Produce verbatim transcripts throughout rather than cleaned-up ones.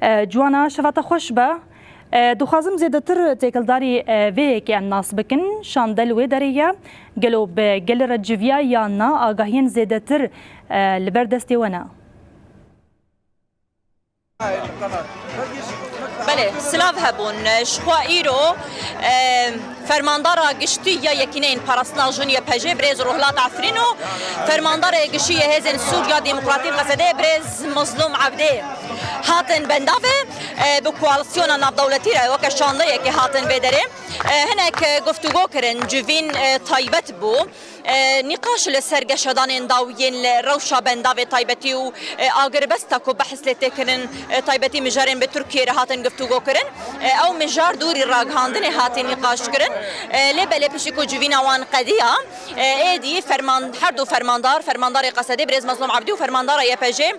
E, Ciwana, şeva te xweş be. E, dixwazim zêdetir têkildarî, e, vê yekê em nas bikin. Şandel wê derê ye. Gelo bi gelê re civiya yan na? Agahiyên zêdetir, e, li ber destê we ne? Belê, silav hebûn. Ji xwe îro, e, fermandara giştî ya Yekîneyên Parastina Jin, Y P J, birêz Rohlat Efrîn û fermandarê giştî ya Hêzên Sûriya Demokratîk, Qesedê, birêz Mezlûm Ebdî hatin bendavê, e, bi koalîsyona navdewletî re weke şandeyekê hatin vê derê. E, hinek, e, guftûgo kirin, civîn, e, taybet bû. E, nîqaş li ser geşedanên dawiyên li rewşa bendavê taybetî û, e, agirbesta ku behs lê tê kirin, e, taybetî mijarên bi Tirkiyê re hatin guftûgo kirin. E, ew mijar dûrî ragihandinê hatî nîqaş kirin. E, lê belê piştî ku civîna wan qediya, e, êdî ferman-, her du fermandar, fermandarê Qesedê birêz Mezlûm Ebdî û fermandara Y P J, e,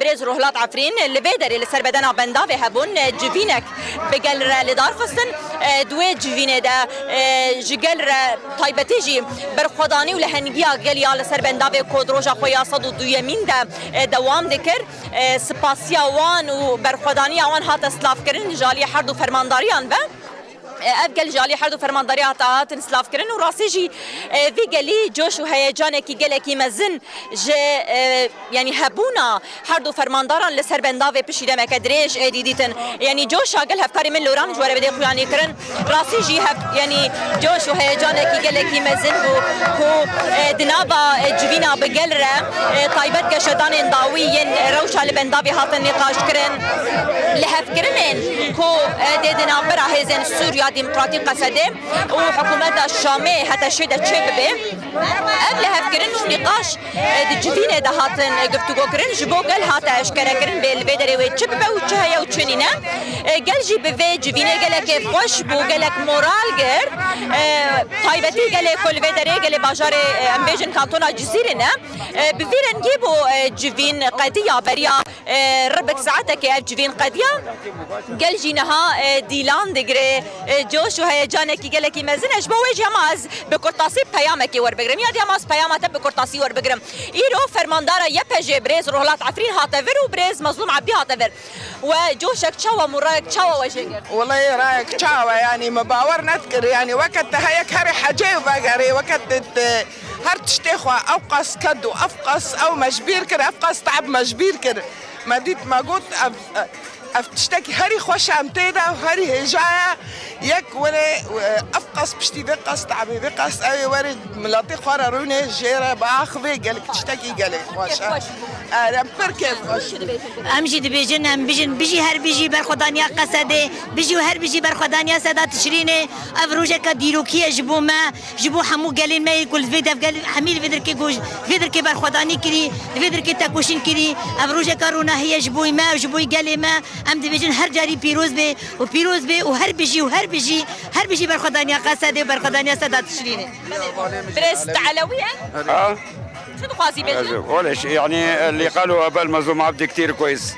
birêz Rohlat Efrîn li vê derê li ser bedena bendavê hebûn, e, civînek bi gel re li dar xistin. E, di wê civînê de, e, ji gel re taybetî jî berxwedanî û lehengiya gel ya li ser bendavê ku di roja xwe ya sed û duyemîn de, e, dewam dikir. E, spasiya wan û berxwedaniya wan hate silavkirin ji aliyê her du fermandariyan ve. E, ev gel ji alî her du fermandariya hate hatin silavkirin û rastî jî, e, vî gelî coş û heyecanekî gelekî mezin ji, e, yanî hebûna her du fermandaran li ser bendavê piştî demeke dirêj êdî dîtin. Yanî coşa gel hevkarê min Loran ji we re bidê xuyanî kirin. Rastî jî hev-, yanî coş û heyecanekî gelekî mezin bû ku, e, di nava, e, civîna bi gel re, e, taybet geşedanên dawî yên rewşa li bendavê hatin nîqaş kirin. Lihevkirinên ku, e, dê di navbera Hêzên Sûriya Demokratîk, Qesedê, û hikûmeta Şamê hete şê de çê bibe. Ev lihevkirin û nîqaş, e, di civînê de hatin guftûgo kirin, ji bo gel hate eşkere kirin bê li vê derê wê çi bibe û çi heye û çi nîne. E, gel jî bi vê civînê gelekê xweş bû, gelek moral girt. E, taybetî gelê ku li vê derê gelê bajarê, e, em bêjin kantona Cizîrê ne. E, bi vî rengî bû, e, civîn qediya beriya, e, ribik saetekê ev civîn qediya. Gel jî niha, e, dîlan digire, e, coş û heyecanekî gelekî mezin e. Ji bo wê jî hema ez bi kurtasî peyamekê werbigrim. Ya dî hema ez peyama te bi kurtasî werbigrim. Îro fermandara Y P J birêz Rohlat Efrîn hate vir û birêz Mezlûm Ebdî hate vir. We coşek çawa, murayek çawa we jê girt? Welayi rayek çawa, yanî me bawer nedikir, yanî weke te heyek herê hecê vegerê, weke te, te her tiştê xwe ew qas ked û ev qas ew me ji bîr kir, ev qas te'b me ji bîr kir. Me dît, me got, ev, ev tiştekî herî xweş e, em tê de herî hêja ye. Yek were, ev qas piştî vê qas te'bê, vê qas ew ê were miletê xwe re rûnê jê re biaxivê, gelek tiştekî gelek xweş e. Erê, em pir kêfxweş bûn. Em jî dibêjin, em bijîn, bijî her bijî berxwedaniya Qesedê, bijî û her bijî berxwedaniya Seda Tişrînê. Ev rojeke dîrokî ye ji bo me. Ji bo hemû gelên me yê ku li vê dev gel, hemî li vê derkê goj, vê derkê berxwedanî kirî, li vê derkê tekoşîn kirî, ev rojeka ronahî ye ji bo me û ji bo gelê me. Em dibêjin her carî pîroz bê û pîroz bê û her bijî û her bijî, her bijî berxwedaniya Qesedê û berxwedaniya Seda Tişrînê. Birêz, te Elewî ye? Ha? Çi dixwazî bêjî? Wele, yanî, اللي قاله أبا المظلوم عبدي كتير كويس.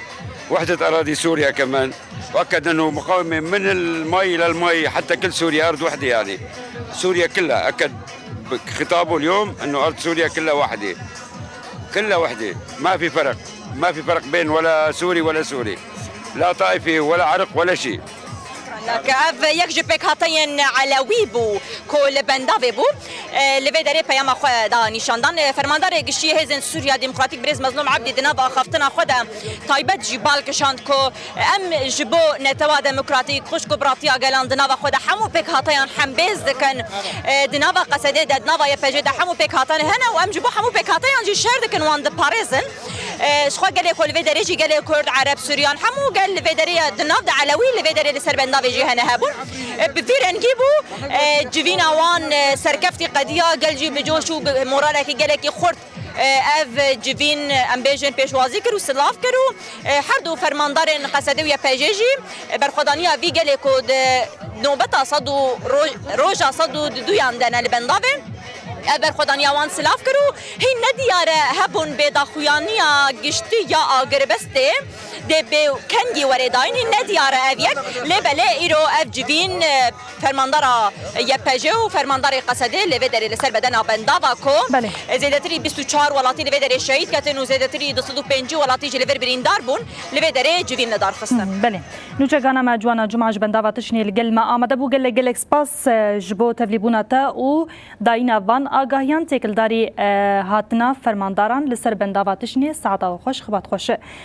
وحدة أراضي سوريا كمان. وأكد إنه مقاومة من المي للمي، حتى كل سوريا أرض وحدة يعني. سوريا كلها، أكد بخطابه اليوم إنه أرض سوريا كلها وحدة. كلها وحدة. ما في فرق. ما في فرق بين ولا سوري ولا سوري. لا طائفة ولا عرق ولا شيء. Ev yek ji pêkhateyên Elewî bû ku li bendavê bû. E, li vê derê peyama xwe da nîşandan. E, Fermandarê Giştî Hêzên Sûriya Demokratîk birêz Mezlûm Ebdî di nav axaftina xwe de taybet jî bal kişand ku em ji bo netewa demokratîk, xwişk û biratiya gelan di nava xwe de hemû pêkhateyan hembêz dikin. E, di nava Qesedê de, di nava Y P G de hemû pêkhatane hene û em ji bo hemû pêkhateyan jî şer dikin, wan diparêzin. E, ji xwe gelê xwe li vê derê jî gelê Kurd, Ereb, Suryan, hemû gel li vê derê ya di nav de Elewî li vê derê li ser bendavê jî hene hebûn. E, bi vî rengî bû, e, civîna wan, e, serkeftî qediya, gel jî bi coş û bi moralekî gelekî xurt, e, ev civîn, e, em bêjin pêşwazî kir û silav kir û, e, her du fermandarên Qesedê û Y P G jî, e, berxwedaniya vî gelê ku di nobeta sed û roj-, roja sed û duyan de ne li bendavê. Ev berxwedaniya wan silav kir û hîn ne diyar e hebûn bêdaxuyaniya giştî ya agirbestê Dê bi kengî were dayînî, ne diyar e ev yek. Lê belê îro ev civîn, e, fermandara Y P J û fermandarê Qesedê li vê derê li ser bedena bendava ku, belê, e, zêdetirî bîst û çar welatî li vê derê şehîd ketin û zêdetirî du sed û pêncî welatî jî li vir birîndar bûn, li vê derê civîn li dar xistin. Hmm, belê. Nûçegana me Ciwana Cuma ji bendava tişnê li gel me amade bû. Gelek gelek spas, e, ji bo tevlîbûna te û dayîna van agahiyan. Têkildarî, e, hatina fermandaran li ser bendava tişnê. Saeta we xweş, xibat xweş.